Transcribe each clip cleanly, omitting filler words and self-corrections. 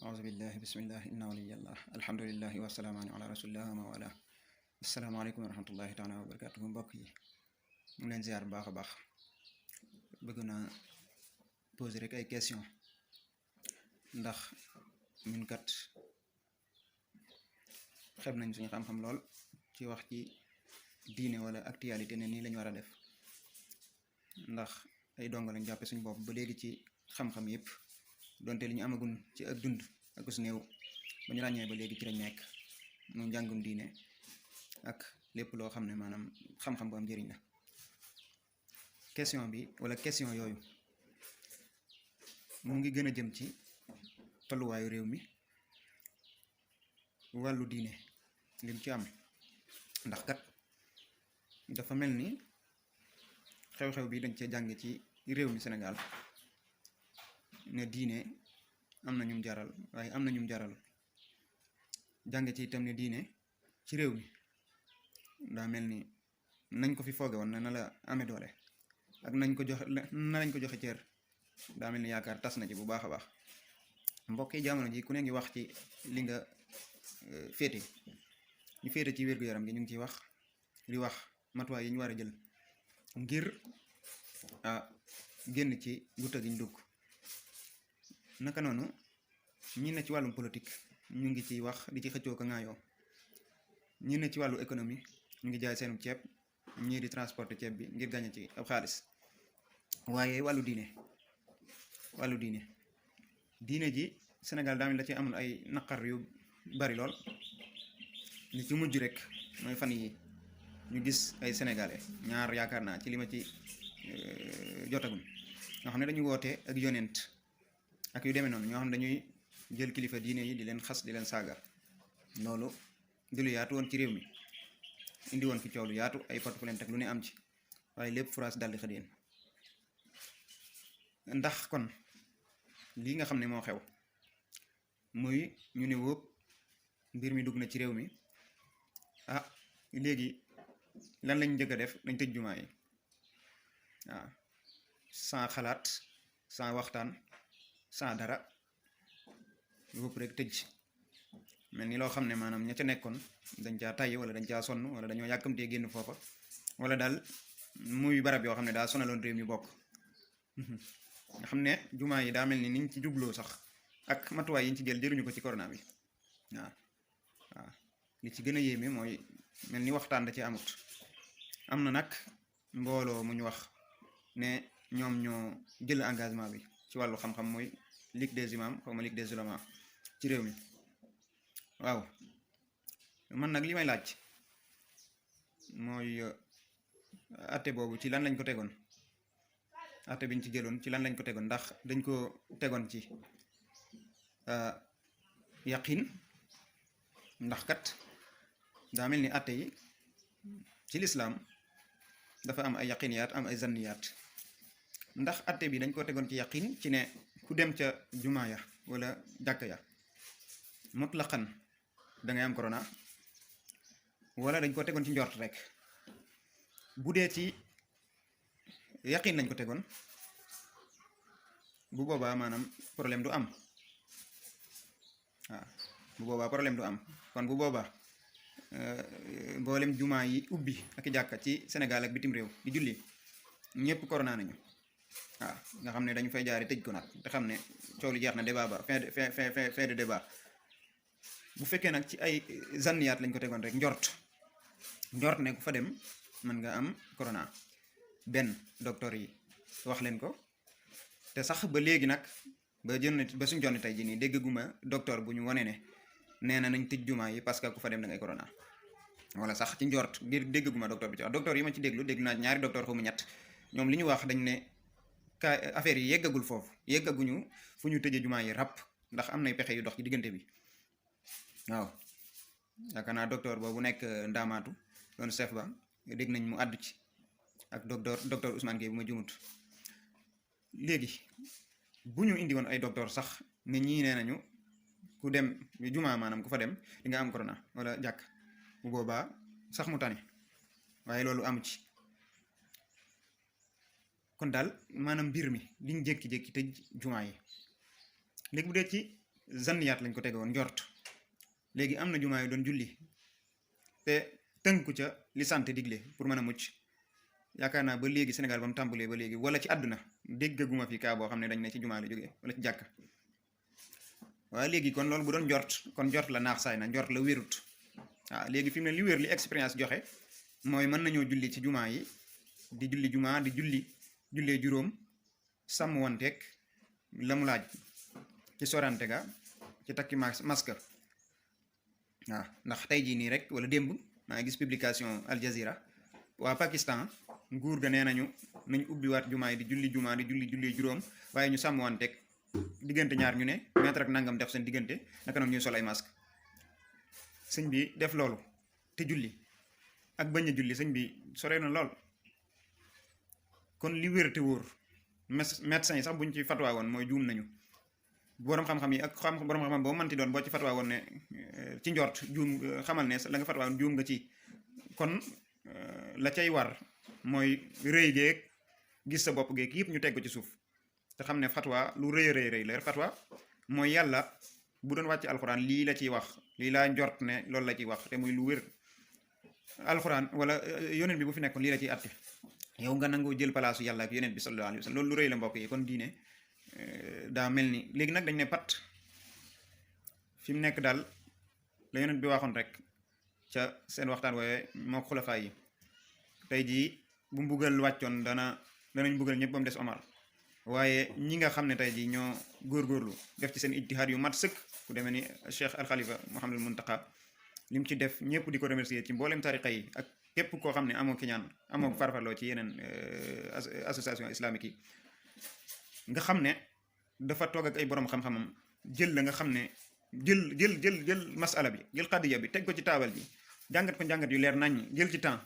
أعوذ بالله بسم الله إن ولي الله الحمد لله والسلام على رسول الله وما والاه asalaamaaleykum wa rahmatullahi taala wa barakaatu mbokk yi mu leen ziar bu baax a baax bëgg naa poser rek ay question ndax ñun kat xeb nañ suñu xam-xam lool ci wax ci diine wala actualité ne nii lañu war a def ndax ay dongo lañ jàppe suñu bopp ba léegi ci xam-xam yépp donte li ñu amagun ci ak dund ak su néew ba ñu ràññee ba léegi ci lañ nekk mu njàngum diine ak lépp loo xam ne maanaam xam-xam bu am njëriñ la question bi wala question yooyu mu ngi gën a jëm ci tolluwaayu réew mi wàllu diine lim ci am ndax kat dafa mel ni xew-xew bi dañ cee jàng ci réew mi Sénégal ne diine am na ñum jaral waaye am na ñum jaral jàng ci itam ne diine ci réew mi daa mel ni nañ ko fi fooge woon na la amee doole ak nañ ko joxe cër daa mel ni yaakaar tas na ci bu baax a baax mbokk yi jamono ji ku ne ngi wax ci li nga féete ñu féete ci wér-gu-yaram gi ñu ngi ciy wax di wax matuwaay yi ñu war a jël ngir génn ci gutta gi ñu dugg naka noonu ñi ne ci wàllum politique ñu ngi ciy wax di ci xëccoo ko ŋaayoo ñi ne ci wàllu économie ñu ngi jaay seenu ceeb ñii di transporter ceeb bi ngir gañe ci ab xaalis waaye wàllu diine ji Sénégal daa mel da ci amoon ay naqar yu bari lool li ci mujj rek mooy fan yi ñu gis ay sénégalais ñaar yaakaar naa ci li ma ci jotagum ñoo xam ne dañuy woote ak yonent ak yu demee noonu ñoo xam ne dañuy jël kilifa diine yi di leen xas di leen saaga loolu di lu yaatu woon ci réew mi indi woon fi coow lu yaatu ay porte plainte ak lu ne am ci waaye lépp France daldi xëdeen ndax kon lii nga xam ne moo xew muy ñu ne wóob mbir mi dugg na ci réew mi léegi lan lañ njëkk a def dañ tëj jumaa yi waaw sans xalaat sans waxtaan sans dara wóob rek tëj mel ni loo xam ne maanaam ña ca nekkoon dañ caa tàyyi wala dañ caa sonn wala dañoo yàkkamtee génn foofa wala daal muy barab yoo xam ne daa sonaloon réew mi bokk nga xam ne jumaa yi daa mel ni niñ ci jubloo sax ak matuwaay yi ñu ci jëluñu ko ci corona bi waaw li ci gën a yéeme mooy mel ni waxtaan da ci amut am na nag mbooloo mu ñu wax ne ñoom ñoo jël engagement bi ci wàllu xam-xam mooy Ligue des imams xaw ma Ligue des oulémas ci réew mi waaw man nag li may laaj mooy atte boobu ci lan lañ ko tegoon atte biñ ci jëloon ci lan lañ ko tegoon ndax dañ ko tegoon ci yaqin ndax kat daa mel ni atte yi ci lislaam dafa am ay yaqiniyaat am ay zanniyaat ndax atte bi dañ ko tegoon ci yaqin ci ne ku dem ca jumaa ya wala jàkka ya mutlaqan da ngay am corona wala dañ ko tegoon ci njort rek bu dee ci yaqin lañ ko tegoon bu boobaa maanaam problème du am waaw bu boobaa problème du am kon bu boobaa mboolem jumaa yi ubbi ak jàkka ci Sénégal ak bitim réew di julli ñëpp corona nañu waaw nga xam ne dañu fay jaari tëj ko nag te xam ne coow lu jeex na débat ba fin de débat bu fekkee nag ci ay zanniyaat lañ ko tegoon rek njort ne ku fa dem mën nga am corona benn docteur yi wax leen ko te sax ba léegi nag ba suñ jonni tey ji nii déggaguma docteur bu ñu wane ne nee na nañ tëj jumaa yi parce que ku fa dem da ngay corona wala sax ci njort déggaguma docteur bi ci wax docteur yi ma ci dégg naa ñaari docteur xaw ma ñett ñoom li ñu wax dañ ne affaire yi yeggaguñu fu ñu tëjee jumaa yi ràpp ndax am nay pexe yu dox ci diggante bi waaw yaakaar naa docteur boobu nekk ndaamaatu doon chef ba dégg nañ mu àddu ci ak docteur Ousmane Gueye bu ma jumut léegi bu ñu indi woon ay docteur sax ne ñii nee nañu ku dem jumaa maanaam ku fa dem di nga am corona wala jàkk bu boobaa sax mu tane waaye loolu amu ci kon daal maanaam mbir mi liñ jékki-jékki tëj jumaa yi léegi bu dee ci zanniyaat lañ ko tege woon njort. léegi am na jumaa yu doon julli te tënku ca li santé digle pour mën a mucc. yaakaar naa ba léegi Sénégal ba mu tàmbalee ba léegi wala ci àdduna déggaguma fi kaa boo xam ne dañ ne ci jumaa la jógee wala ci jàkka. waaye léegi kon loolu bu doon njort kon njort la naax saay na njort la wérut. waaw léegi fi mu ne li wér li expérience joxe mooy mën nañoo julli ci jumaa yi di julli jumaa di jullee juróom sàmm wanteeg la mu laaj ci sorante ga ci takki masque. waaw ndax tey jii nii rek wala démb maa ngi gis publication Al Jazeera waa Pakistan nguur ga nee nañu ubbiwaat jumaa yi di julli jumaa di julli juróom waaye ñu sàmm wanteeg diggante ñaar ñu ne mètre ak nangam def seen diggante naka noonu ñuy sol ay masque. sëñ bi def loolu te julli ak bañ a julli sëñ bi sore na lool. kon li wér te wóor médecin yi sax buñ ci fatwa woon mooy juum nañu. borom xam-xam yi ak borom xam-xam boo mënti doon boo ci fatwa woon ne ci njort juum xamal ne la nga fatwa woon juum nga ci. kon la cay war mooy rëy geeg gis sa bopp geeg yëpp ñu teg ko ci suuf te xam ne fatwa lu rëy la fatwa mooy yàlla bu doon wàcc alxuraan lii la ciy wax lii laa njort ne loolu la ciy wax te muy lu wér. alxuraan wala yonent bi bu fi nekkoon lii la ciy àtte yow nga nangoo jël palaasu yàlla ak yonent bi sallallahu alayhi wa sallam loolu lu rëy la mbokk yi. kon diine daa mel ni léegi nag dañ ne pat fi mu nekk daal la yonent bi waxoon rek ca seen waxtaan woowe moo xulafaay yi tey jii bu mbugal wàccoon danañ mbugal ñëpp ba mu des Omar. waaye ñi nga xam ne tey jii ñoo góorgóorlu def ci seen ijtihaad yu mat sëkk ku demee ni Cheikh Al Khalifa Mouhamadul Muntaqa lim ci def ñëpp di ko remercier ci mboolem tariqa yi ak képp koo xam ne amoo kiñaan amoo farfarloo ci yeneen association islamique yi. nga xam ne dafa toog ak ay borom xam-xamam jël la nga xam ne jël masala bi jël xadiya bi teg ko ci taabal ji jàngat ko jàngat yu leer naññ jël ci temps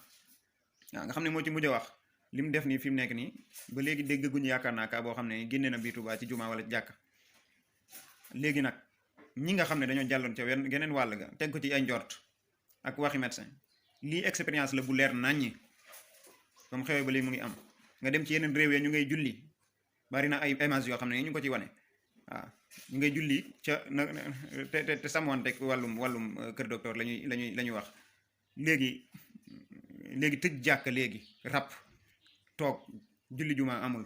waaw nga xam ne moo ci mujj a wax li mu def nii fi mu nekk nii ba léegi déggaguñu yaakaar naa kaa boo xam ne génne na biir Tuubaa ci jumaa wala ci jàkka. léegi nag ñi nga xam ne dañoo jàlloon ca geneen wàll ga teg ko ci ay njort ak waxi médecin lii expérience la bu leer naññi comme xewee ba léegi mu ngi am nga dem ci yeneen réew yi ñu ngay julli. bari na ay images yoo xam ne ñu ngi ko ci wane waaw ñu ngay julli ca te sàmmanteeg wàllum kër docteur la ñuy wax. léegi tëj jàkka léegi rap toog julli juma amul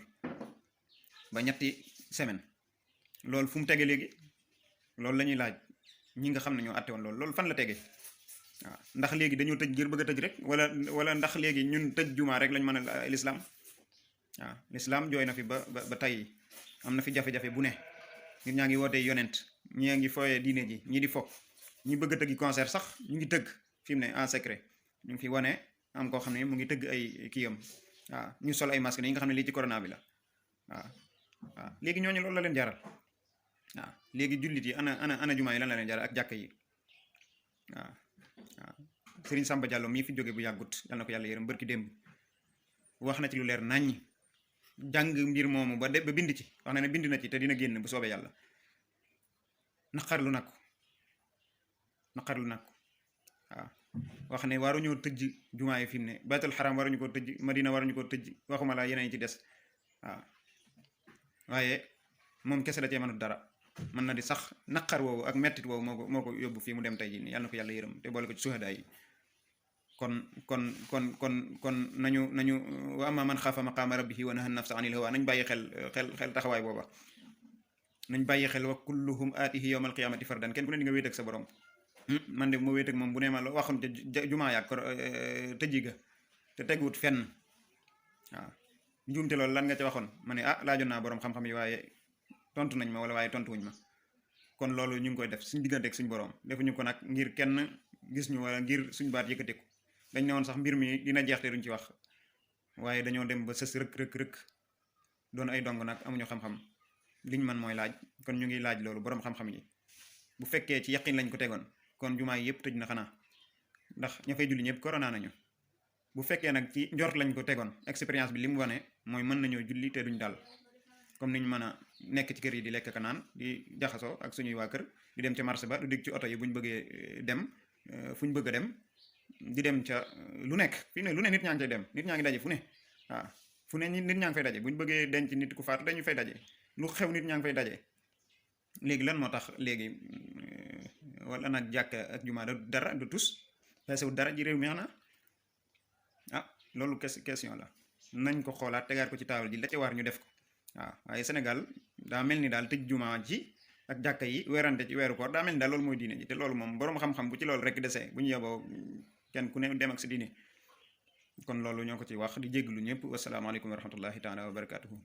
ba ñetti semaine loolu fu mu tege léegi loolu la ñuy laaj ñi nga xam ne ñoo àtte woon loolu fan la tege waaw ndax léegi dañoo tëj ngir bëgg a tëj rek wala ndax léegi ñun tëj juma rek lañ mën a l'islam. waaw lislaam jooy na fi ba tey am na fi jafe-jafe bu ne nit ñaa ngi wootee yonent ñi ngi fooyee diine ji ñi di fo ñi bëgg a tëggi concert sax ñu ngi tëgg fi mu ne en secret ñu ngi fi wane am koo xam ne mu ngi tëgg ay kiyam waaw ñu sol ay masque yi nga xam ne lii ci corona bi la waaw léegi ñooñu loolu la leen jaral waaw léegi jullit yi ana jumaa yi lan la leen jaral ak jàkk yi waaw Serigne Samba Diallo mii fi jóge bu yàggut yal na ko yàlla yërëm bërki démb wax na ci lu leer naññ jàng mbir moomu ba bind ci wax na ne bind na ci te dina génn bu soobee yàlla naqarlu nag ko waaw wax ne waruñoo tëj jumaa yi fi mu ne baytul xaram waruñu ko tëj madina waruñu ko tëj waxuma la yeneen yi ci des waaw waaye moom kese la cee mënut dara mën na di sax naqar woowu ak mettit woowu moo ko yóbbu fii mu dem tey jii yàlla na ko yàlla yërëm te boole ko ci suhadaa yi kon nañu wa amma man xaafa maqaama rabbihi wa naha nafsa anil hawa nañ bàyyi xel taxawaay booba nañ bàyyi xel wa kulluhum aatihi yawmal qiyaamati fardan kenn ku ne di nga wéet ak sa borom man de ma wéet ak moom bu ne ma la waxoon ca jumaa yaag tëji ga te teguwut fenn waaw njuumte loolu lan nga ca waxoon ma ne laajoon naa borom xam-xam yi waaye tontu nañ ma wala waaye tontuwuñ ma kon loolu ñu ngi koy def suñ diggante ak suñ borom defuñu ko nag ngir kenn gis ñu wala ngir suñ baat yëkkateeku dañ ne woon sax mbir mi dina jeex te duñ ci wax waaye dañoo dem ba sës rëkk doon ay dong nag amuñu xam-xam liñ man mooy laaj kon ñu ngi laaj loolu borom xam-xam yi bu fekkee ci yaqin lañ ko tegoon kon jumaa yi yëpp tëj na xanaa ndax ña fay julli ñëpp corona nañu bu fekkee nag ci njort lañ ko tegoon expérience bi li mu wane mooy mën nañoo julli te duñ dal comme niñ mën a nekk ci kër yi di lekk ka naan di jaxasoo ak suñuy waa kër di dem ca marché ba du dig ci oto yi buñ bëggee dem fuñ bëgg a dem di dem ca lu nekk fii ne lu ne nit ñaa ngi cay dem nit ñaa ngi daje fu ne waaw fu ne nit ñaa ngi fay daje buñ bëggee denc nit ku faatu dañu fay daje lu xew nit ñaa ngi fay daje léegi lan moo tax léegi wala nag jàkka ak jumaa dara du tus peesewul dara ji réew mi xanaa ah loolu question la nañ ko xoolaat tegaat ko ci taabal ji la ci war ñu def ko waaw waaye Sénégal daa mel ni daal tëj jumaa ji ak jàkka yi weerante ci weeru koor daa mel ni daal loolu mooy diine ji te loolu moom boroom xam-xam bu ci loolu rek desee bu ñu yeboo kenn ku ne dem ak sa diine kon loolu ñoo ko ci wax di jégglu ñëpp wasalaamaaleykum wa rahmatullahi taala wa barakatuhu